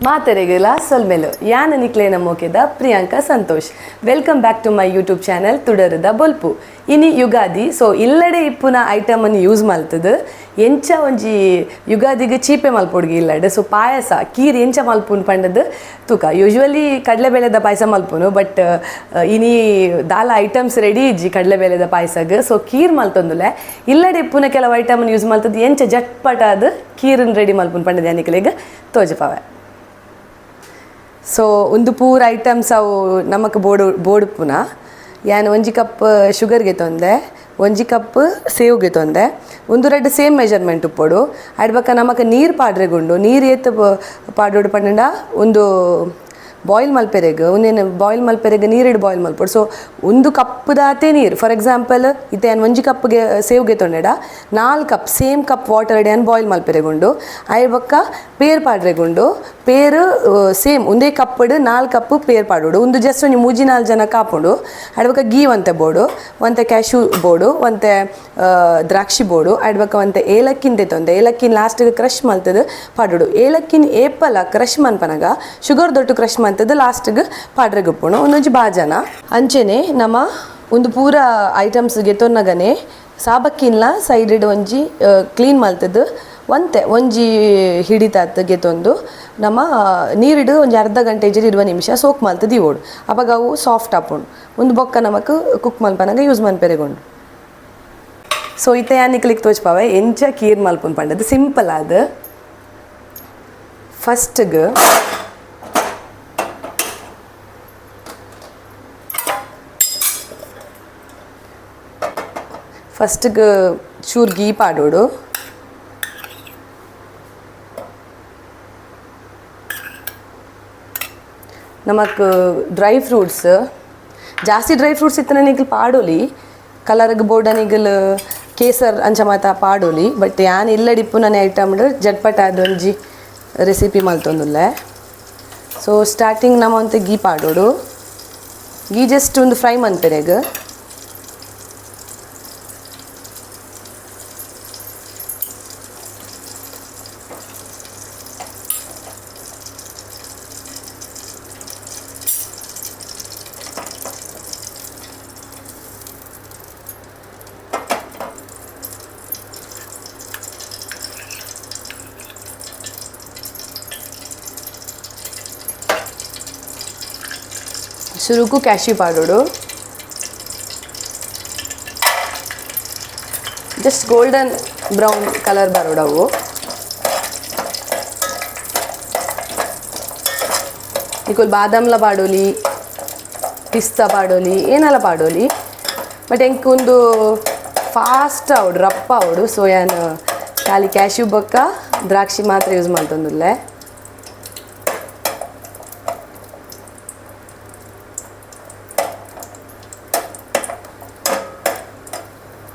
ಮಾತೆರೆಗುಲ ಸೊಲ್ಮೆಲು ಯಾನ ನಿಕ್ಲೇನ ಮೋಕೆದ Priyanka Santosh. Welcome back to my YouTube channel ತುಡರುದ ಬೊಲ್ಪು. ಇನಿ ಯುಗಾದಿ, ಸೊ ಇಲ್ಲಡೆ ಇಪ್ಪುನ ಐಟಮ್ ಅನ್ನು ಯೂಸ್ ಮಲ್ತದು ಎಂಚ ಒಂಜಿ ಯುಗಾದಿಗೆ ಚೀಪೆ ಮಲ್ಪೊಡ್ಗೆ ಇಲ್ಲಡೆ. ಸೊ ಪಾಯಸ ಕೀರ್ ಎಂಚ ಮಲ್ಪುನು ಪಂಡದು ತೂಕ. ಯೂಶ್ವಲಿ ಕಡಲೆಬೇಳೆದ ಪಾಯಸ ಮಲ್ಪುನು, ಬಟ್ ಇನಿ ದಾಲ ಐಟಮ್ಸ್ ರೆಡಿ ಇಜ್ಜಿ ಕಡಲೆಬೇಳೆದ ಪಾಯಸಗ್. ಸೊ ಕೀರ್ ಮಲ್ತೊಂದುಲೆ ಇಲ್ಲಡೆ ಇಪ್ಪುನ ಕೆಲವು ಐಟಮ್ ಯೂಸ್ ಮಲ್ತದು ಎಂಚ ಜಟ್ಪಟ ಅದು ಕೀರನ್ ರೆಡಿ ಮಲ್ಪುನು ಪಂಡದು ಯಾನಿಕಲೆಗ್ ತೋಜಪಾವೆ. ಸೊ ಒಂದು ಪೂರ ಐಟಮ್ಸ್ ಅವು ನಮಕ್ ಬೋಡು ಬೋಡುಪುನ. ಯಾನ್ ಒಂಜಿ ಕಪ್ ಶುಗರ್ಗೆ ತೊಂದೆ, ಒಂಜಿ ಕಪ್ ಸೇವ್ಗೆ ತೊಂದೆ, ಒಂದು ರಡ್ಡ್ ಸೇಮ್ ಮೆಜರ್ಮೆಂಟ್ ಉಪ್ಪೊಡು. ಅಡ್ಬಕ ನಮಕ್ ನೀರು ಪಾಡ್ರೆಗುಂಡು. ನೀರು ಏತ್ ಪಾಡೋಡು ಪಂಡ ಒಂದು ಬಾಯ್ಲ್ ಮಲ್ಪೆರೆಗ್, ಒಂದೇನು ಬಾಯ್ಲ್ ಮಲ್ಪೆರೆಗ್ ನೀರಿಡ್ ಬಾಯ್ಲ್ ಮಲ್ಪೊಡು. ಸೊ ಒಂದು ಕಪ್ದಾತೆ ನೀರು. ಫಾರ್ ಎಕ್ಸಾಂಪಲ್ ಇತ್ತೆ ಯಾನ್ ಒಂಜಿ ಕಪ್ಗೆ ಸೇವ್ಗೆ ತೊಂಡೆಡ 4 ಕಪ್ ಸೇಮ್ ಕಪ್ ವಾಟರ್ ಯಾನ್ ಬಾಯ್ಲ್ ಮಲ್ಪೆರೆಗುಂಡು. ಅಯ್ ಬೊಕ್ಕ ಪೇರ್ ಪಾಡ್ರೆಗುಂಡು. ಪೇರು ಸೇಮ್ ಒಂದೇ ಕಪ್ಪಡು 4 ಕಪ್ ಪೇರ್ ಪಾಡೋಡು. ಒಂದು ಜಸ್ಟ್ ಒಂಜಿ ಮೂಜಿ ನಾಲ್ ಜನ ಕಾಪುಂಡು. ಅಡ್ ಬೊಕ್ಕ ಗೀ ಒಂತೆ ಬೋಡು, ಒಂತೆ ಕ್ಯಾಶ್ಯೂ ಬೋಡು, ಒಂತೆ ದ್ರಾಕ್ಷಿ ಬೋಡು. ಅಡ್ ಬೊಕ್ಕ ಒಂತೆ ಏಲಕ್ಕಿನ ದೆತ್ತೊಂದೆ ಏಲಕ್ಕಿನ ಲಾಸ್ಟಿಗೆ ಕ್ರಷ್ ಮಲ್ತದು ಪಾಡೋಡು. ಏಲಕ್ಕಿನ ಏಪಲ ಕ್ರಷ್ ಮನ್ಪನಗ ಶುಗರ್ ದೊಟ್ಟು ಕ್ರಷ್ ಮಲ್ತದು ಲಾಸ್ಟಿಗೆ ಪಾಡ್ರೆಗ್ ಉಪ್ಪುಂಡು. ಒಂದೊಂಜಿ ಬಾಜನ ಅಂಚೆನೆ ನಮ್ಮ ಒಂದು ಪೂರ ಐಟಮ್ಸ್ ಗೆತೊನ್ನಗನೆ ಸಾಬಕ್ಕಿನ್ಲ ಸೈಡ್ ಒಂಜಿ ಕ್ಲೀನ್ ಮಲ್ತದು ಒಂತೆ ಒಂಜಿ ಹಿಡಿತಾತ್ ಗೆತೊಂದು ನಮ್ಮ ನೀರಿಡು ಒಂಜಿ ಅರ್ಧ ಗಂಟೆ ಇಜ್ಜಿಡ 20 ನಿಮಿಷ ಸೋಕ್ ಮಲ್ತದು ದಿವೋಡು. ಅಪಗ ಅವು ಸಾಫ್ಟ್ ಆಪುಂಡು. ಒಂದು ಬೊಕ್ಕ ನಮಕ್ ಕುಕ್ ಮಲ್ಪನಗ ಯೂಸ್ ಮನ್ಪೆರೆಗುಂಡು. ಸೊ ಇತ್ತೆ ಯಾನ್ ನಿಕ್ಲಿಕ್ ತೋಜ್ಪಾವೆ ಎಂಚ ಕೀರ್ ಮಲ್ಪುನ್ ಪಂಡದು ಸಿಂಪಲ್ ಆದ್. ಫಸ್ಟ್ಗ್ ಫಸ್ಟ್ಗ್ ಚೂರು ಗೀ ಪಾಡೋಡು. ನಮಕ್ ಡ್ರೈ ಫ್ರೂಟ್ಸ್, ಜಾಸ್ತಿ ಡ್ರೈ ಫ್ರೂಟ್ಸ್ ಇತ್ತನ ನಿಗಲ್ ಪಾಡೋಲಿ, ಕಲರ್ಗ್ ಬೋರ್ಡ ನಿಗಲ್ ಕೇಸರ್ ಅಂಚ ಮಾತ ಪಾಡೋಲಿ. ಬಟ್ ಯಾನ್ ಇಲ್ಲಡಿಪ್ಪು ನನ್ನ ಐಟಮ್ ಜಟ್ಪಟ ಒಂಜಿ ರೆಸಿಪಿ ಮಲ್ತೊಂದುಲ್ಲೆ. ಸೊ ಸ್ಟಾರ್ಟಿಂಗ್ ನಮ ಒಂತೆ ಗೀ ಪಾಡೋಡು. ಗೀ ಜಸ್ಟ್ ಒಂದು ಫ್ರೈ ಮನ್ಪೆರೆಗ್. ಸುರುಕು ಕ್ಯಾಶ್ಯೂ ಪಾಡೋಡು. ಜಸ್ಟ್ ಗೋಲ್ಡನ್ ಬ್ರೌನ್ ಕಲರ್ ಬರೋಡವು. ನಿಕೋಲ್ ಬಾದಾಮ್ಲ ಪಾಡೋಲಿ, ಪಿಸ್ತಾ ಪಾಡೋಲಿ, ಏನೆಲ್ಲ ಪಾಡೋಲಿ. ಬಟ್ ಎಂಕ್ ಒಂದು ಫಾಸ್ಟ್ ಆವಡು, ರಪ್ಪ ಆವಡು. ಸೊ ಯಾನ್ ಖಾಲಿ ಕ್ಯಾಶ್ಯೂ ಬೊಕ್ಕ ದ್ರಾಕ್ಷಿ ಮಾತ್ರ ಯೂಸ್ ಮಲ್ತೊಂದುಲ್ಲೆ.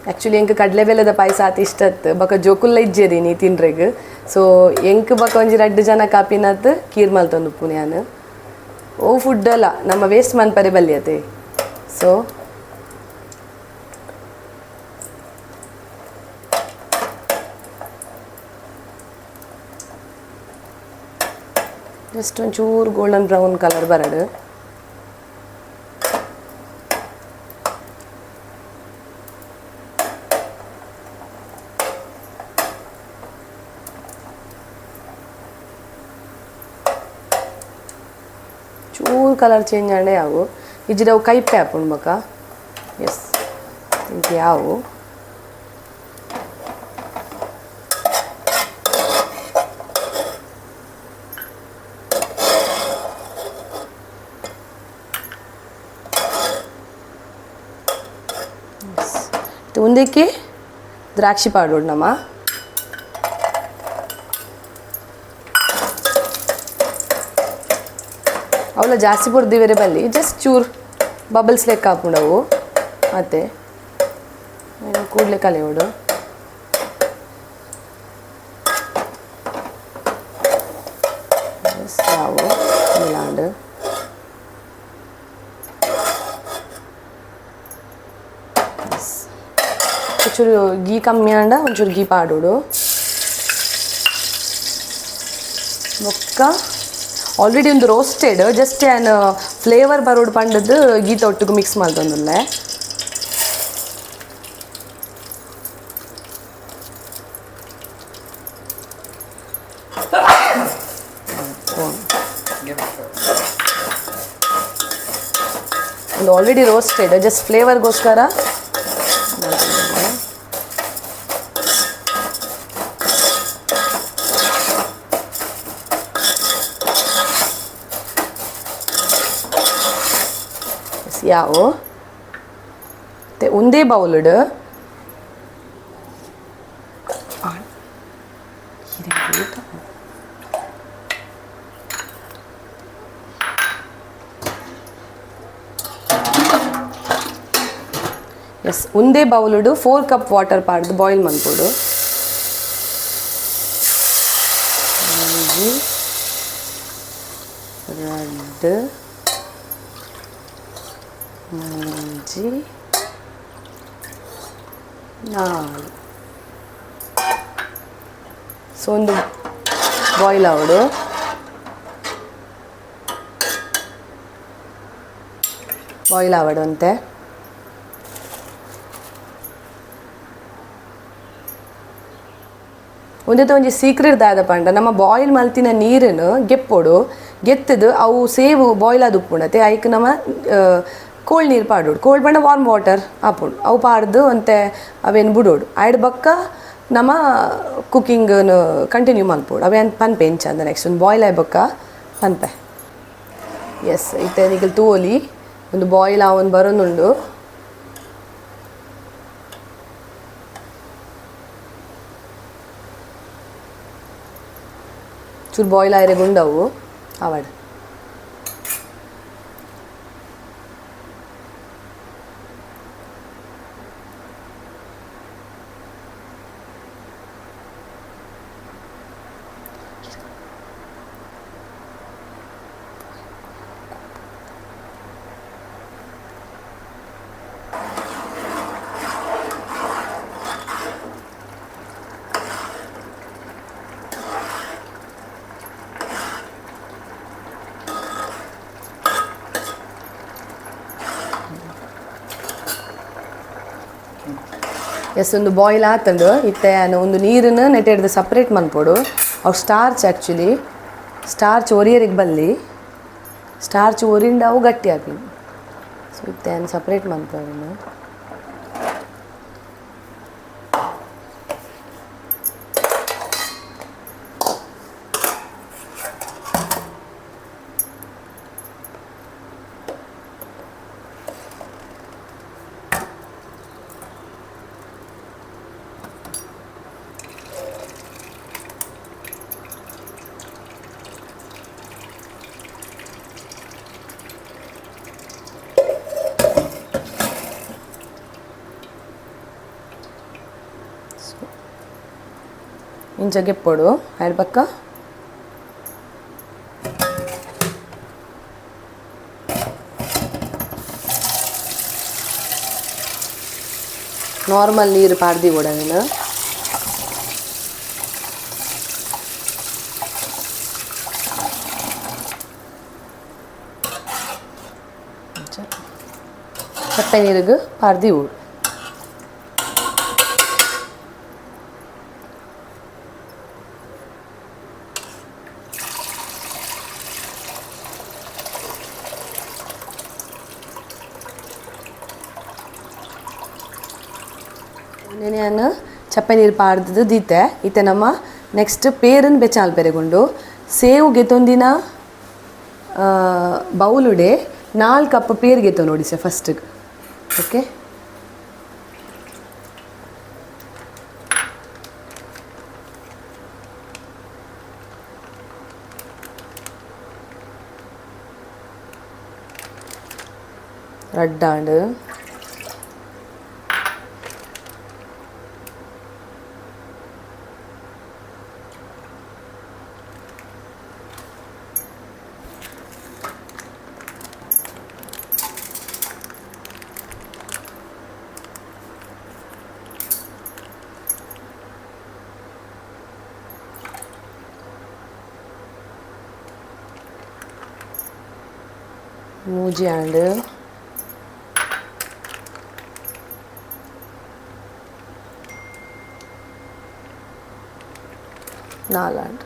ಆ್ಯಕ್ಚುಲಿ ಎಂಕ್ ಕಡಲೆಬೇಳೆದ ಪಾಯಸ ಆತ ಇಷ್ಟತ್ತು. ಬೊಕ ಜೋಕುಲ್ಲ ಇಜ್ಜೆರಿ ನೀ ತಿನ್ರೆಗ್. ಸೊ ಎಂಕ್ ಬೊಕ ಒಂಜಿ ರಡ್ಡ್ ಜನ ಕಾಪಿನಾತ್ ಕೀರ್ ಮಲ್ತೊಂದುಪ್ಪುನು ಯಾನ್. ಓ ಫುಡ್ ಅಲ್ಲ ನಮ್ಮ ವೇಸ್ಟ್ ಮನ್ಪರೆ ಬಲ್ಯತೆ. ಸೊ ಜಸ್ಟ್ ಒಂಚೂರು ಗೋಲ್ಡನ್ ಬ್ರೌನ್ ಕಲರ್ ಬರಡು. ಚೂರು ಕಲರ್ ಚೇಂಜ್ ಆಂಡೆ ಯಾವು ಇಜ್ಜಿಡ ಅವು ಕೈಪೆ ಆಪುಂಡು ಬೊಕ. ಎಸ್ ಇಂಕ್ ಯಾವು ಉಂದಕ್ಕೆ ದ್ರಾಕ್ಷಿ ಪಾಡೋಡು ನಮ. ಅವಲ ಜಾಸ್ತಿ ಪೊರ್ದಿವೆರೆ ಬಲ್ಲಿ, ಜಸ್ಟ್ ಚೂರು ಬಬಲ್ಸ್ ಲೆಕ್ಕ ಹಾಪುಂಡವು. ಮತ್ತೆ ಕೂಡಲೇ ಕಲಿಯೋಡು. ಯಾವು ಮಿಲಾಂಡ್ ಒಂಚೂರು ಗೀ ಕಮ್ಮಿ ಆಂಡ ಒಂಚೂರು ಗೀ ಪಾಡೋಡು. ಬೊಕ್ಕ ಆಲ್ರೆಡಿ ಒಂದು ರೋಸ್ಟೆಡ್ ಜಸ್ಟ್ ಯಾನ್ ಫ್ಲೇವರ್ ಬರೋಡು ಪಂಡದ್ದು ಗೀತ ಒಟ್ಟಿಗೆ ಮಿಕ್ಸ್ ಮಲ್ತೊಂದುಲ್ಲೆ. ಒಂದು ಆಲ್ರೆಡಿ ರೋಸ್ಟೆಡ್ ಜಸ್ಟ್ ಫ್ಲೇವರ್ಗೋಸ್ಕರ. ಯಾವು ಮತ್ತೆ ಒಂದೇ ಬೌಲ್ಡ್ ಎಸ್ ಒಂದೇ ಬೌಲುಡು 4 ಕಪ್ ವಾಟರ್ ಪಾಡ್ದು ಬಾಯ್ಲ್ ಮನ್ಪೊಡು. 1 2 3 4. ಸೊ ಒಂದು ಬಾಯ್ಲ್ ಆವಡು. ಬಾಯ್ಲ್ ಆವಡು ಅಂತೆ. ಒಂದೇ ಒಂಜಿ ಸೀಕ್ರೆಟ್ ದಾದ ಪಂಡ ನಮ್ಮ ಬಾಯ್ಲ್ ಮಲ್ತಿನ ನೀರನ್ನು ಗೆಪ್ಪೊಡು ಗೆತ್ತದು ಅವು ಸೇವು ಬಾಯ್ಲ್ ಆದ್ ಉಪ್ಪುಂಡತೆ ಐಕ್ ನಮ್ಮ ಕೋಲ್ಡ್ ನೀರು ಪಾಡೋಡು. ಕೋಲ್ಡ್ ಪಂಡ ವಾರ್ಮ್ ವಾಟರ್ ಆಪುಂಡು. ಅವು ಪಾಡ್ದು ಒಂತೆ ಅವೇನು ಬುಡೋಡು ಆಯ್ಡ್ ಬೊಕ್ಕ ನಮ್ಮ ಕುಕ್ಕಿಂಗ್ ಕಂಟಿನ್ಯೂ ಮಲ್ಪೊಡು. ಅವೇನು ಪನ್ಪೆ ಎಂಚ ಅಂದ ನೆಕ್ಸ್ಟ್ ಒಂದು ಬಾಯ್ಲ್ ಆಯ್ ಬೊಕ್ಕ ಪನ್ಪೆ. ಎಸ್ ಇತ್ತೆ ನಿಕಲ್ ತೂವೊಲಿ ಒಂದು ಬಾಯ್ಲ್ ಆವೊಂದು ಬರೋನುಂಡು. ಚೂರು ಬಾಯ್ಲ್ ಆಯ್ರೆ ಗುಂಡವು ಆವಡ್. ಎಸ್ ಒಂದು ಬಾಯ್ಲ್ ಆತಂಡು. ಇತ್ತೆ ಒಂದು ನೀರನ್ನು ನೆಟ್ ಹಿಡ್ದು ಸಪ್ರೇಟ್ ಮನ್ಪೊಡು. ಅವು ಸ್ಟಾರ್ಚ್ ಆ್ಯಕ್ಚುಲಿ ಸ್ಟಾರ್ಚ್ ಒರಿಯರಿಗೆ ಬಲ್ಲಿ ಸ್ಟಾರ್ಚ್ ಒರಿಂಡ ಅವು ಗಟ್ಟಿ ಆಪಿ. ಸೊ ಇತ್ತೆ ಸಪ್ರೇಟ್ ಮನ್ಪೊಡು. ಇಂಚ ಗೆಪ್ಪೊಡು ಆಯ್ಡ್ ಪಕ್ಕ ನಾರ್ಮಲ್ ನೀರು ಪಾಡ್ದಿ ಅದನ್ನು. ಚಪ್ಪೆ ನೀರಿಗೆ ಪಾಡ್ದಿ ಓಡು. ನಾನು ಚಪ್ಪೆ ನೀರು ಪಾಡ್ದು ದೀತೆ. ಇತ್ತೆ ನಮ್ಮ ನೆಕ್ಸ್ಟ್ ಪೇರನ್ ಬೆಚಾಲ್ ಪೆರೆಗುಂಡು ಸೇವು ಗೆತೊಂದಿನ ಬೌಲುಡೆ 4 ಕಪ್ ಪೇರ್ ಗೆತೊ ನೋಡಿ ಸರ್ ಫಸ್ಟ್. ಓಕೆ ರಡ್ಡಾಂಡ್ ಮೂಜಿ ಆಂಡ್. ನಾಲಾಂಡ್.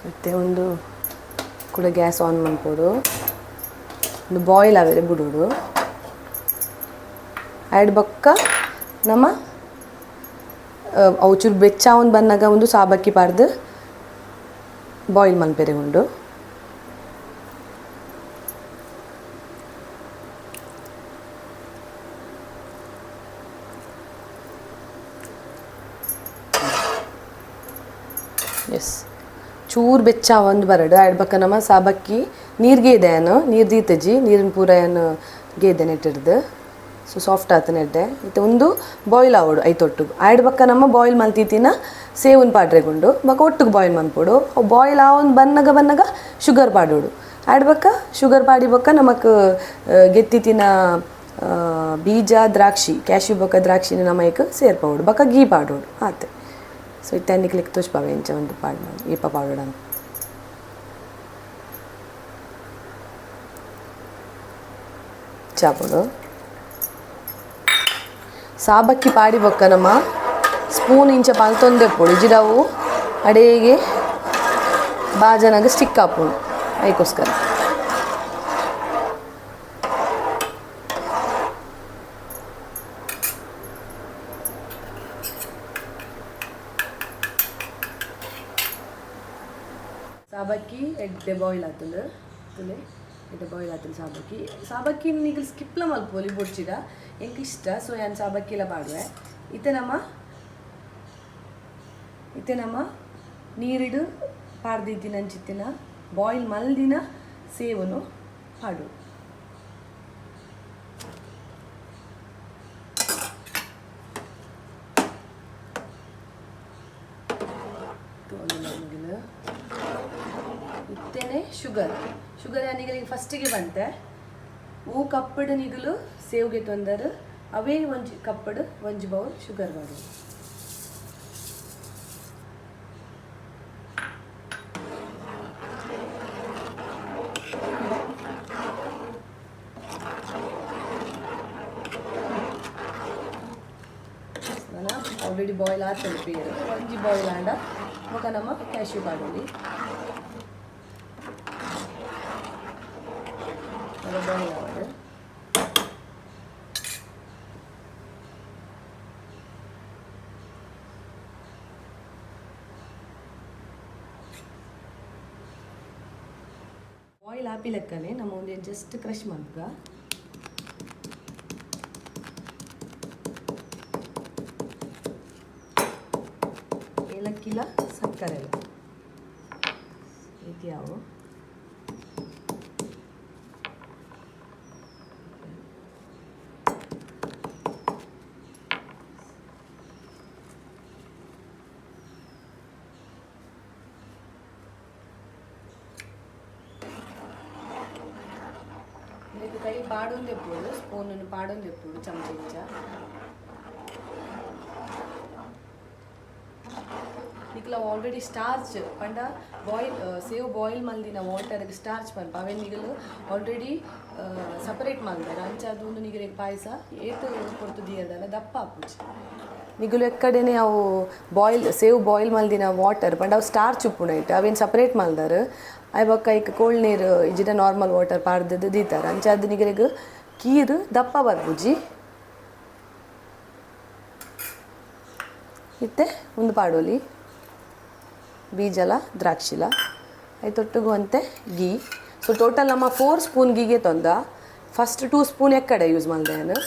ಇತ್ತೆ ಒಂದು ಕೂಡ ಗ್ಯಾಸ್ ಆನ್ ಮನ್ಪೊಡು. ಒಂದು ಬಾಯ್ಲ್ ಆವೆರೆ ಬುಡೋಡು. ಆಯ್ಡ್ ಬೊಕ್ಕ ನಮ ಅವು ಚೂರು ಬೆಚ್ಚ ಒಂದು ಬನ್ನಗ ಒಂದು ಸಾಬಕ್ಕಿ ಪಾಡ್ದು ಬಾಯ್ಲ್ ಮನ್ಪೆರೆ ಉಂಡು. ಎಸ್, ಚೂರು ಬೆಚ್ಚ ಒಂದು ಬರಡು. ಆಯ್ಡ್ ಬೊಕ್ಕ ನಮ ಸಾಬಕ್ಕಿ ನೀರ್ಗೆ ಇದೆ ನೀರು ದೀತಜಿ ನೀರಿನ ಪೂರ ಏನು ಗೇದೆ ನೆಟ್ಟಿಡ್ದು ಸೊ ಸಾಫ್ಟ್ ಆತನ ಎಡ್ಡೆ. ಇತ್ತೆ ಒಂದು ಬಾಯ್ಲ್ ಆವೊಡು ಐತೊಟ್ಟುಗು. ಆಯ್ಡ್ ಬೊಕ್ಕ ನಮ್ಮ ಬಾಯ್ಲ್ ಮಲ್ತಿತ್ತಿನ ಸೇವುನ್ ಪಾಡ್ರೆಗುಂಡು ಬೊಕ್ಕ ಒಟ್ಟುಗು ಬಾಯ್ಲ್ ಮನ್ಪೊಡು. ಅವು ಬಾಯ್ಲ್ ಆವೊಂದು ಬನ್ನಗ ಬನ್ನಗ ಶುಗರ್ ಪಾಡೋಡು. ಆಯ್ಡ್ ಬೊಕ್ಕ ಶುಗರ್ ಪಾಡಿ ಬೊಕ್ಕ ನಮಕ್ ಗೆತ್ತಿತ್ತಿನ ಬೀಜ ದ್ರಾಕ್ಷಿ ಕ್ಯಾಶ್ಯೂ ಬೊಕ್ಕ ದ್ರಾಕ್ಷಿನ ನಮೈಕ್ ಸೇರ್ಪವೊಡು ಬೊಕ್ಕ ಗೀ ಪಾಡೋಡು ಆತೆ. ಸೊ ಇತ್ತೆ ನಿಕ್ಲೆಗ್ ತೋಜ್ಪಾವೆ ಇಂಚ ಒಂದು ಪಾಡ್ ಏಪ ಪಾಡೋಡ. ಚಾಪೊಡು ಸಾಬಕ್ಕಿ ಪಾಡಿ ಬೊಕ್ಕ ನಮ್ಮ ಸ್ಪೂನ್ ಇಂಚ ಪಲ್ತೊಂದೆಪ್ಪೊಡು ಇಜಿಡವು ಅಡೇಗೆ ಬಾಜನಗ ಸ್ಟಿಕ್ ಆಪುಂಡು ಐಕೋಸ್ಕರ. ಸಾಬಕ್ಕಿ ಎಡ್ಡೆ ಬಾಯ್ಲ್ ಆತುಂಡು ತುಲೆ ಎಡ್ಡೆ ಬಾಯ್ಲ್ ಆತುಂಡು ಸಾಬಕ್ಕಿ. ಸಾಬಕ್ಕಿ ನಿಗಲ್ ಸ್ಕಿಪ್ಲ ಮಲ್ಪೊಲಿ ಬೊಡ್ಚಿಡ ಎಂಕ್ ಇಷ್ಟ. ಸೊ ಯಾನ್ ಸಾಬಕ್ಕಿಲ ಪಾಡುವೆ. ಇತ್ತೆ ನಮ್ಮ ನೀರಿಡು ಪಾಡ್ದಿತ್ತಿನ ಅಂಚಿತ್ತಿನ ಬಾಯ್ಲ್ ಮಲ್ದಿನ ಸೇವನು ಪಾಡು. ಇತ್ತೇನೆ ಶುಗರ್ ಶುಗರ್ ನಿಗಲಿಗೆ ಫಸ್ಟಿಗೆ ಬಂತೆ ಹೂ ಕಪ್ಪಡು ನಿಗಲು ಸೇವ್ಗೆ ತೊಂದರು ಅವೇ ಒಂಜಿ ಕಪ್ಪಡು ಒಂಜಿ ಬೌಲ್ ಶುಗರ್ ಪಾಡು. ಆಲ್ರೆಡಿ ಬಾಯ್ಲ್ ಆತದೆ ಪೇರು ಒಂಜಿ ಬಾಯ್ಲ್ ಆಂಡ ಬೊಕ ನಮ್ಮ ಕ್ಯಾಶ್ಯೂ ಪಾಡೊಲಿ. ಬಾಯ್ಲ್ ಆವಡ್. ಬಾಯ್ಲ್ ಆಪಿ ಲೆಕ್ಕನೆ ನಮ್ಮ ಒಂದು ಜಸ್ಟ್ ಕ್ರಷ್ ಮನ್ಪುಗ. ಏಲಕ್ಕಿಲ ಸಕ್ಕರೆ ಇದ್ಯಾವು ಕೈ ಪಾಡೊಂದು ಎಪ್ಪೊಡು ಸ್ಪೂನನ್ನು ಪಾಡೊಂದು ಎಪ್ಪೊಡು ಚಮಚ ಇಂಚ. ನಿಕ್ಲ ಆಲ್ರೆಡಿ ಸ್ಟಾರ್ಚ್ ಪಂಡ ಬಾಯ್ಲ್ ಸೇವ್ ಬಾಯ್ಲ್ ಮಲ್ದಿನ ವಾಟರ್ಗೆ ಸ್ಟಾರ್ಚ್ ಪನ್ಪ ಅವೆನ್ ನಿಗಲು ಆಲ್ರೆಡಿ ಸಪರೇಟ್ ಮಲ್ದಾರ. ಅಂಚಾದ್ ಉಂದು ನಿಗಲೆಗ್ ಪಾಯಸ ಏತ್ ಪೊರ್ತು ದೀಯರ್ದಲ್ಲ ದಪ್ಪ ಆಪುಜಿ. ನಿಗುಲು ಎಕ್ಕಡೆನೆ ಅವು ಬಾಯ್ಲ್ ಸೇವ್ ಬಾಯ್ಲ್ ಮಲ್ದಿನ ವಾಟರ್ ಪಂಡ ಅವು ಸ್ಟಾರ್ಚ್ ಉಪ್ಪುನ ಐಟ್ ಅವೇನು ಸಪರೇಟ್ ಮಲ್ದಾರ್. ಆಯ್ ಬೊಕ್ಕ ಐಕ್ ಕೋಲ್ಡ್ ನೀರು ಇಜ್ಜಿಡ ನಾರ್ಮಲ್ ವಾಟರ್ ಪಾಡ್ದು ದೀತಾರ. ಅಂಚಾದ್ ನಿಗಲೆಗ್ ಕೀರು ದಪ್ಪ ಬರ್ಪುಜಿ. ಇತ್ತೆ ಉಂದು ಪಾಡೊಲಿ ಬೀಜಲ ದ್ರಾಕ್ಷಿಲ ಐತೊಟ್ಟುಗು ಅಂತೆ ಗೀ. ಸೊ ಟೋಟಲ್ ನಮ್ಮ 4 ಸ್ಪೂನ್ ಗೀಗೆ ತೊಂದ. ಫಸ್ಟ್ 2 ಸ್ಪೂನ್ ಎಕ್ಕಡೆ ಯೂಸ್ ಮಲ್ದೆ ನಾನು,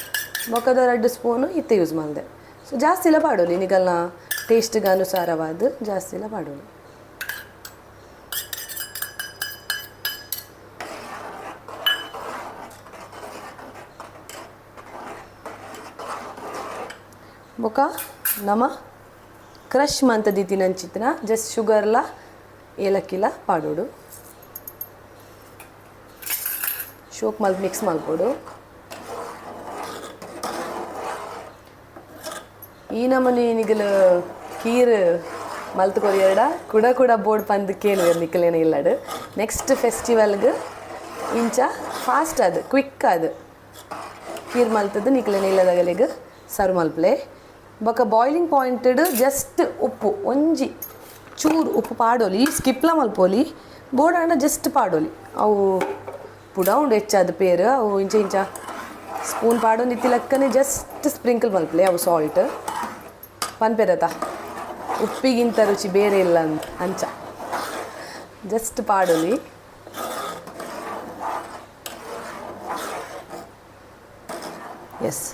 ಬೊಕ್ಕದ 2 ಸ್ಪೂನು ಇತ್ತೆ ಯೂಸ್ ಮಲ್ದೆ. ಸೊ ಜಾಸ್ತಿ ಇಲ್ಲ ಪಾಡೊಲಿ ನಿಗಲ್ನ ಟೇಸ್ಟ್ಗೆ ಅನುಸಾರವಾದ ಜಾಸ್ತಿ ಇಲ್ಲ ಪಾಡೊಲಿ. ಬೊಕ ನಮ ಕ್ರಷ್ ಮಂತದಿತ್ತಿನ ಅಂಚಿತ್ತಿನ ಜಸ್ಟ್ ಶುಗರ್ಲ ಏಲಕ್ಕಿಲ ಪಾಡೋಡು. ಶೋಕ್ ಮಲ್ತ್ ಮಿಕ್ಸ್ ಮಲ್ಪೊಡು. ಈ ನಮನೆ ನಿಗಲ ಕೀರ್ ಮಲ್ತು ಕೊರಿಯರ್ಡ ಕುಡ ಕುಡ ಬೋರ್ಡ್ ಪಂದ್ ಕೇನು ನಿಕ್ಕಲೇನ ಇಲ್ಲಡು. ನೆಕ್ಸ್ಟ್ ಫೆಸ್ಟಿವಲ್ಗೆ ಇಂಚ ಫಾಸ್ಟ್ ಅದು ಕ್ವಿಕ್ ಅದು ಕೀರ್ ಮಲ್ತದ್ದು ನಿಕ್ಕಲೇನ ಇಲ್ಲದಗಲಿಗೆ ಸರ್ವ್ ಮಲ್ಪಲೆ. ಬೊಕ boiling pointed just ಉಪ್ಪು ಒಂಜಿ ಚೂರು ಉಪ್ಪು ಪಾಡೋಲಿ, ಸ್ಕಿಪ್ಲ ಮಲ್ಪೋಲಿ, ಬೋಡಾಂಡ ಜಸ್ಟ್ ಪಾಡೋಲಿ. ಅವು ಪುಡ ಉಂಡು ಹೆಚ್ಚಾದ ಪೇರು ಅವು ಇಂಚ ಇಂಚ ಸ್ಪೂನ್ ಪಾಡೋ ನಿತ್ತಿ ಲೆಕ್ಕನೆ ಜಸ್ಟ್ ಸ್ಪ್ರಿಂಕಲ್ ಮಲ್ಪಲೆ ಅವು ಸಾಲ್ಟ್ ಪನ್ಪೆರತ ಉಪ್ಪಿಗಿಂತ ರುಚಿ ಬೇರೆ ಇಲ್ಲ ಅಂತ ಅಂಚ ಜಸ್ಟ್ ಪಾಡೋಲಿ. ಎಸ್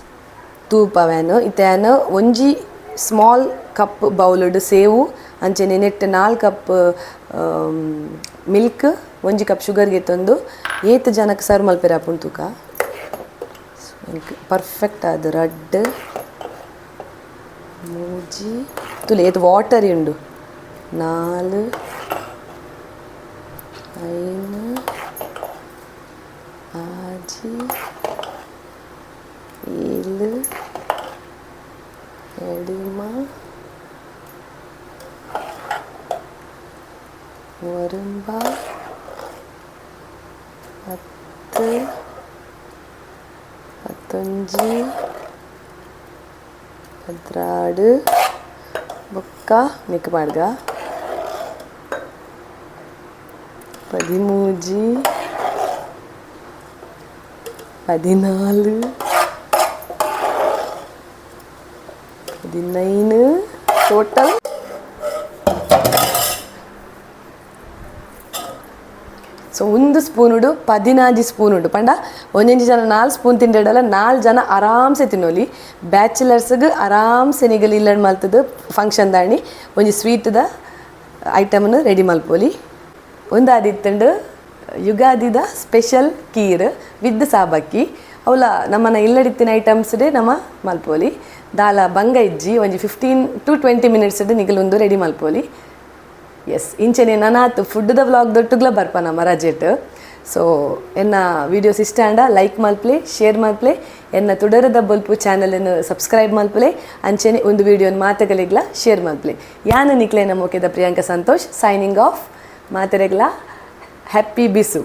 ತೂಪವೇನು ಇತ್ತೇನು ಒಂಜಿ ಸ್ಮಾಲ್ ಕಪ್ ಬೌಲುಡು ಸೇವು ಅಂಚೆನೆ ನೆಟ್ 4 cup milk 1 cup sugar ಗೆತ್ತೊಂದು ಏತ್ ಜನಕ್ಕೆ ಸರ್ವ್ ಮಲ್ಪೆರ ಆಪುಂಡು ತೂಕ. ಪರ್ಫೆಕ್ಟ್ ಅದು ರಡ್ಡ್ ಮೂಜಿ ತುಲೆ ಏತ್ ವಾಟರ್ ಉಂಡು 4 5 6 7 8 9 10 15 16 ಬೊಕ್ಕ ಮಿಕ್ ಮಾಡ್ಗ 13 14 15 ಟೋಟಲ್. ಸೊ ಒಂದು ಸ್ಪೂನುಡು 14 ಸ್ಪೂನ್ ಉಂಡು ಪಂಡ ಒಂಜೊಂಜಿ ಜನ 4 ಸ್ಪೂನ್ ತಿಂಡಲ್ಲ 4 ಜನ ಆರಾಮ್ಸೆ ತಿನ್ನೋಲಿ. ಬ್ಯಾಚುಲರ್ಸ್ಗೆ ಆರಾಮ್ಸೆ ನಿಗಲಿ ಇಲ್ಲಡ್ ಮಲ್ತದು ಫಂಕ್ಷನ್ ದಾಣಿ ಒಂಜಿ ಸ್ವೀಟ್ದ ಐಟಮ್ನು ರೆಡಿ ಮಲ್ಪೋಲಿ. ಒಂದಾದಿತ್ತಂಡು ಯುಗಾದಿದ ಸ್ಪೆಷಲ್ ಕೀರ್ ವಿತ್ ಸಾಬಕ್ಕಿ ಅವಲ ನಮ್ಮನ ಇಲ್ಲಡಿತ್ತಿನ ಐಟಮ್ಸ್ ಡೇ ನಮ್ಮ ಮಲ್ಪೋಲಿ. ದಾಲ ಬಂಗ ಇಜ್ಜಿ ಒಂಜಿ 15 to 20 minutes ನಿಗಲೊಂದು ready ಮಲ್ಪೋಲಿ. S ಇಂಚೆನೆ ನನಾತ್ ಫುಡ್ದ ವ್ಲಾಗ್ ದೊಟ್ಟುಗ್ಲ ಬರ್ಪ ನಮ್ಮ ರಜೆಟ್. ಸೊ ಎನ್ನ ವೀಡಿಯೋಸ್ ಇಷ್ಟ ಆಂಡ ಲೈಕ್ ಮಲ್ಪಲೆ, ಶೇರ್ ಮಲ್ಪಲೆ, ಎನ್ನ ತುಡರದ ಬೊಲ್ಪು ಚಾನಲನ್ನು ಸಬ್ಸ್ಕ್ರೈಬ್ ಮಲ್ಪಲೆ, ಅಂಚೆನೆ ಒಂದು ವೀಡಿಯೋನ ಮಾತುಗಳಿಗ್ಲ ಶೇರ್ ಮಲ್ಪಲೆ. ಯಾನು ನಿಕ್ಲೆ ನಮ್ಮ ಓಕೆದ ಪ್ರಿಯಾಂಕಾ ಸಂತೋಷ್ ಸೈನಿಂಗ್ ಆಫ್. ಮಾತೆರೆಗ್ಲ ಹ್ಯಾಪಿ ಬಿಸು.